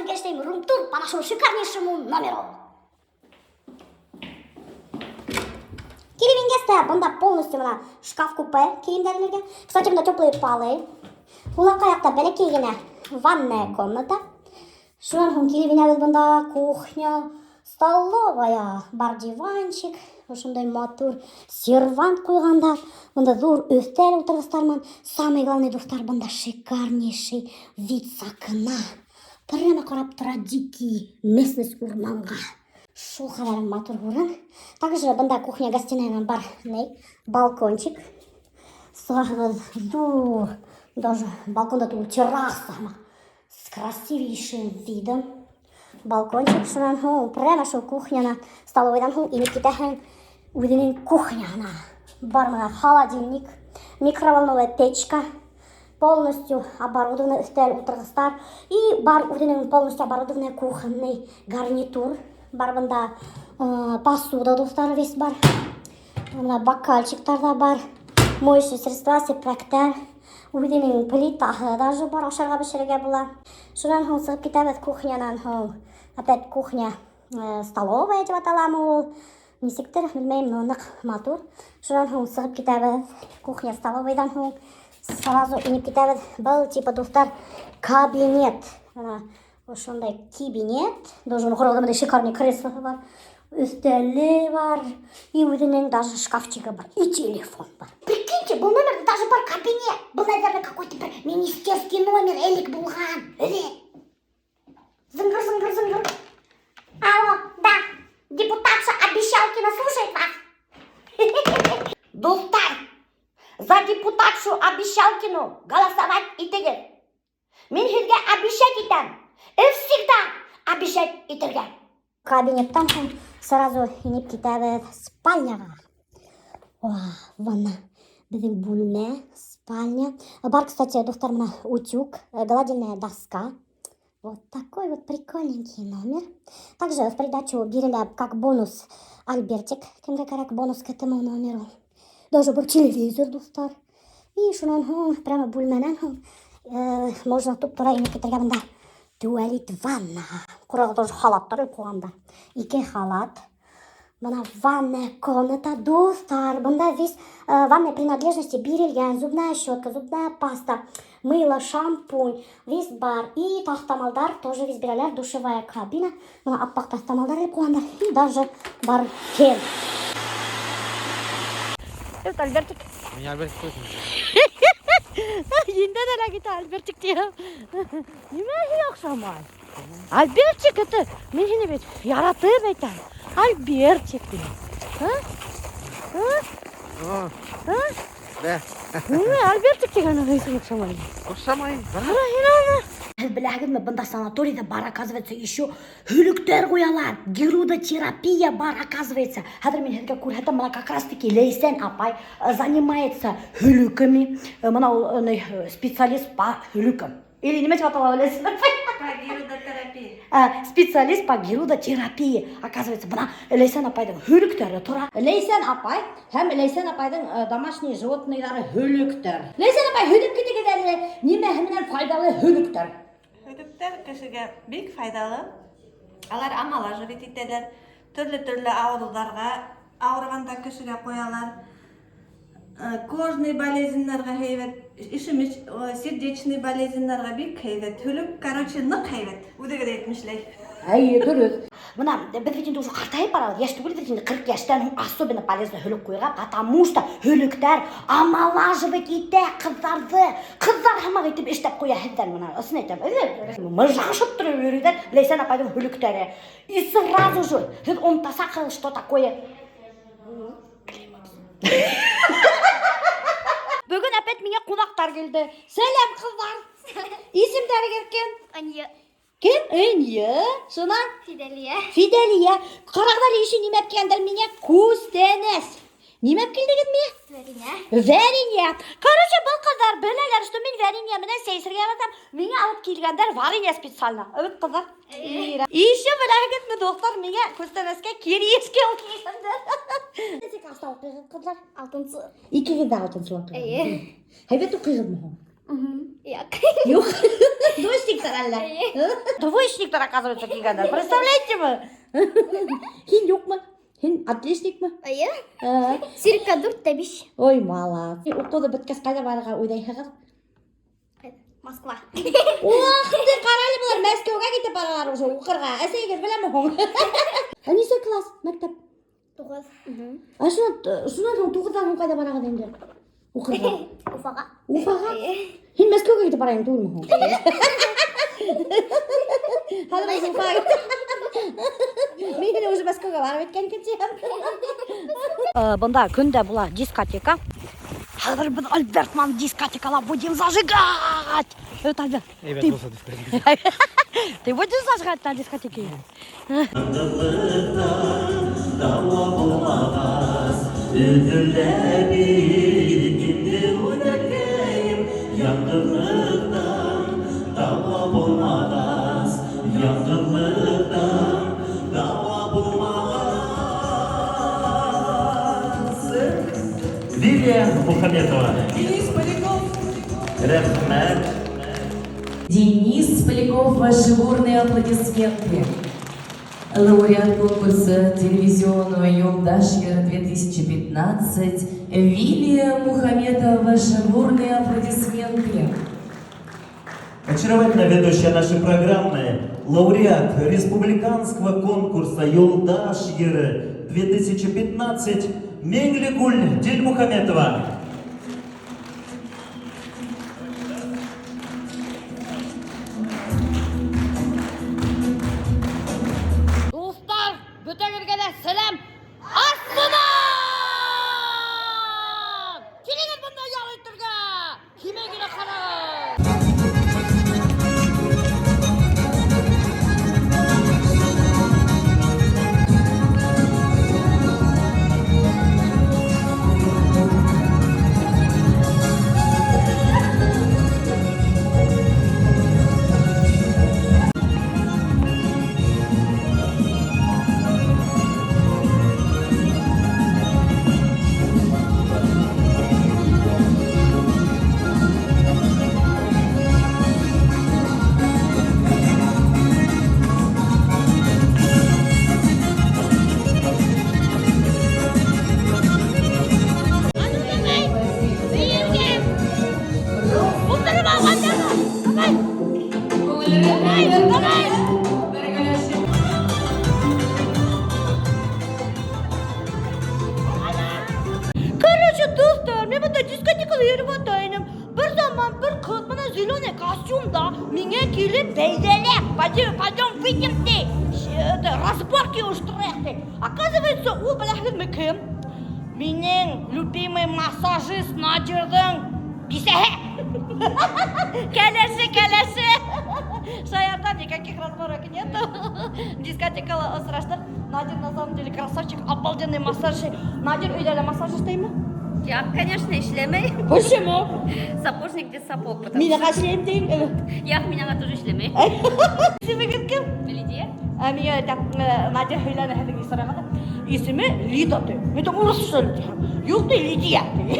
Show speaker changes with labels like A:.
A: һеҙгә эшләйем рум-тур по нашему шикарнейшему номеру. Килеп ингәс тә, бында полностью бына шкаф-купе кейемдәр элергә. Кстати, бында теплые полы. Һулаҡай яҡта бәләкәй генә ванная комната. Шунан һуң килеп инәбеҙ бында кухня, столовая, бар диванчик, ошондай матур сервант ҡуйғандар. Бында ҙур өҫтәл ултырғыстар менән. Самый главный, дуҫтар, бында шикарнейший вид с окна. Прямо ҡарап тора дикий местность урманға. Шул ҡәҙәр матур урын. Также бында кухня гостиныйҙан бар ни, балкончик. Сығаһығыҙ ҙур, даже балконда түгел, терраса һымаҡ. С красивейшим видом. Балкончик, шунан һуң прямо шул кухняна, столовойҙан һуң инеп китәһең үҙенең кухняһына. Бар бына холодильник, микроволновая печка, полностью оборудованный өҫтәл, ултырғыстар и бар үҙенең полностью оборудованный кухонный гарнитур. Бар бында посуда, дуҫтар, весь бар. Бына бокальчиктар ҙа бар. Моющие средства, сепрәктәр. Үҙенең плитаһы даже бар, ашарға бешерергә була. Шунан һуң сығып китәбеҙ кухнянан һуң. Опять кухня, столовая тип аталамы ул? Нисектер, белмәйем, но ныҡ матур. Шунан һуң сығып китәбеҙ кухня столовойҙан һуң. Сразу инеп китәбеҙ. Был типа, дуҫтар, кабинет. Бына ошондай кабинет. Даже бындай шикарный креслоһы бар. Өҫтәле бар. И үҙенең даже шкафчигы бар. И телефон бар. Прикиньте, был номерҙа даже бар кабинет. Был, наверное, какой-то бер министерский номер элек булған. Эйе. Зыңғыр, зыңғыр, зыңғыр. Алло, да. Депутатша Обещалкина слушает вас. Дуҫтар, за депутатшу Обещалкину голосовать итегеҙ. Мин һеҙгә обещать итәм. И всегда обещать итергә. Кабинеттан һуң сразу инеп китәбеҙ спальняға. О, ванна. Беҙҙең бүлмә, спальня. Бар, кстати, дуҫтар, бына утюг, гладильная доска. Вот такой вот прикольненький номер. Также в придачу бирелә как бонус Альбертик. Кемгә кәрәк бонус к этому номеру. Даже бар телевизор, дуҫтар. И шунан һуң прямо бүлмәнән һуң можно туп-тура инеп китергә бында туалет, ванна. Ҡарағыҙ, тоже халаттар ҡуйғандар. Ике халат. Бына ванная комната, дуҫтар. Бында весь ванная принадлежности бирелгән. Зубная щетка, зубная паста, мыло, шампунь, весь бар. И таҫтамалдар тоже весь бирәләр. Душевая кабина. Бына аппаҡ таҫтамалдар элеп ҡуйғандар. И даже бар фен. Это Альбертик.
B: Меня Альбертик точно.
C: Ендә дә китә Альбертик тием. Нимә һиңә оҡшамай? Альбертик это мин һине бит яратып әйтәм. Альбертик тием. А? А?
B: А? Да.
C: Нимә Альбертик тигән һиңә оҡшамай?
B: Оҡшамай.
C: Ҡара һин уны.
A: Һеҙ беләһегеҙме, бында санаторийҙа бар, оказывается, еще һөлөктәр ҡуялар. Гирудотерапия бар, оказывается. Хәҙер мин һеҙгә күрһәтәм, бына как раз таки Ләйсән апай занимается һөлөками. Бына ул специалист по һөлөкам. Или нимә тип атала Ләйсән апай?
D: По гирудотерапии.
A: Специалист по гирудотерапии. Оказывается, бына Ләйсән апайҙың һөлөктәре тора.
C: Ләйсән апай һәм Ләйсән апайҙың домашний животныйҙары һөлөктәр. Ләйсән апай, һөйләп китегеҙ әле, нимәһе менән файҙалы һөлөктәр?
D: Һөлөктәр кешегә бик файҙалы. Алар омолаживать итәләр. Төрлө-төрлө ауырыуҙарға ауырығанда кешегә ҡуялар. Кожный болезньдәргә һәйбәт, ишемич, сердечный болезньдәргә бик һәйбәт. Һөлөк, короче, ныҡ һәйбәт. Үҙегеҙ әйтмешләй.
C: Әйе, дөрөҫ.
A: Бына беҙ бит инде уже ҡартайып барабыҙ. Йәш түгел бит инде, 40 йәштән һуң особенно полезно һөлөк ҡуйырға, потому что һөлөктәр омолаживать итә ҡыҙҙарҙы. Ҡыҙҙар һымаҡ итеп эшләп ҡуя һеҙҙән бына. Ысын әйтәм. Мыжғышып тороп йөрөйҙәр Ләйсән апайҙың һөлөктәре. И сразу же һеҙ онотасаҡһығыҙ, что такое климакс.
C: Бөгөн опять миңә ҡунаҡтар килде. Сәләм, ҡыҙҙар. Исемдәрегеҙ кем?
E: Ания.
C: Кем? Энйе. Шунан?
E: Фиделия.
C: Фиделия. Ҡарағыҙ әле, еще нимә килгәндәр миңә? Күстәнәс. Нимә килдегеҙ миңә?
E: Варенье.
C: Варенье. Короче, был ҡыҙҙар беләләр, что мин варенье менән сәй эсергә яратам. Миңә алып килгәндәр варенье специально. Эйе, ҡыҙҙар. И еще беләһегеҙме, дуҫтар, миңә күстәнәскә кириешки алып килгәндәр. Нисә класта уҡыйһығыҙ, ҡыҙҙар?
E: Алтынсы.
C: Икегеҙ ҙә алтынсы уҡыйһығыҙ.
E: Эйе.
C: Һәйбәт уҡыйһығыҙмы һуң?
A: Юҡ.
C: Юҡ. Двоечниктар әллә? Двоечниктар, оказывается, килгәндәр. Представляете мы? Һин юҡмы? Һин отличникмы?
A: Эйе.
C: Ә.
A: Сирка 4,5.
C: Ой, молодец. Уҡыуҙы бөткәс ҡайҙа барырға уйлайһығыҙ?
A: Москва.
C: Ух ты, ҡара әле былар Мәскәүгә китеп баралар уже уҡырға. Әсәйегеҙ беләме һуң? Ә нисә класс мәктәп?
A: 9.
C: Ә шунан һуң 9-ҙан һуң ҡайҙа барағыҙ инде? Уҡырға.
A: Уфаға.
C: Уфаға? Һин Мәскәүгә китеп барайың түгелме һуң? Хәҙер беҙ Уфаға киттек. Мин һине уже Мәскәүгә барып еткән икән тием. Бында көндә була дискотека. Хәҙер беҙ Альберт менән дискотекала будем зажигать. Это Альберт.
B: Әйбәт
C: Ты-
B: булһа дискотека.
C: Ты будешь зажигать на дискотеке?
E: Дауа булмағас, өҙөлә бит инде үҙәккәйем. Яңғыҙлыҡтан дауа булмағас, яңғыҙлыҡтан дауа булмағас. Лилия Мухаметова.
D: Денис Поляков.
E: Рәхмәт.
F: Денис Поляков, ваши бурные аплодисменты. Лауреат конкурса телевизионного «Юлдаш йыры 2015» Вилия Мухаметова, ваши бурные аплодисменты.
E: Очаровательная ведущая нашей программы, лауреат республиканского конкурса «Юлдаш йыры 2015» Миңлегуль Дильмухаметова.
C: Дуҫтар, бөтәгеҙгә лә сәләм Аслынан! Килегеҙ бында ял итергә! Кимә генә ҡарағыҙ! Ултырып алғандар! Давай! Давай! Давай! Короче, дуҫтар, мин бында дискотекала йөрөп ятайым. Бер заман бер ҡыҙ бына зеленый костюмда миңә килеп бәйләнә. Пойдем, пойдем, выйдем ти. Это, разборки устроим ти. Оказывается, ул беләһегеҙме кем? Минең любимый массажист Надирҙың бисәһе. Кәләше, кәләше. Шаяртам, никаких разборок нету. Дискотекала осраштыҡ. Надир на самом деле красавчик, обалденный массаж. Надир өйҙә лә массаж эшләйме?
G: Юҡ, конечно, эшләмәй.
C: Почему?
G: Сапожник без сапог, потому
C: Мин
G: что...
C: эшләйем тием.
G: Юҡ, мин аңа тоже эшләмәй.
C: Исемегеҙ кем?
G: Лидия?
C: Ә миңә әйтә, Надир һөйләне һеҙҙең һорағанда. Исеме Лида ти. Мин дә урыҫса ти. Юҡ ти, Лидия ти.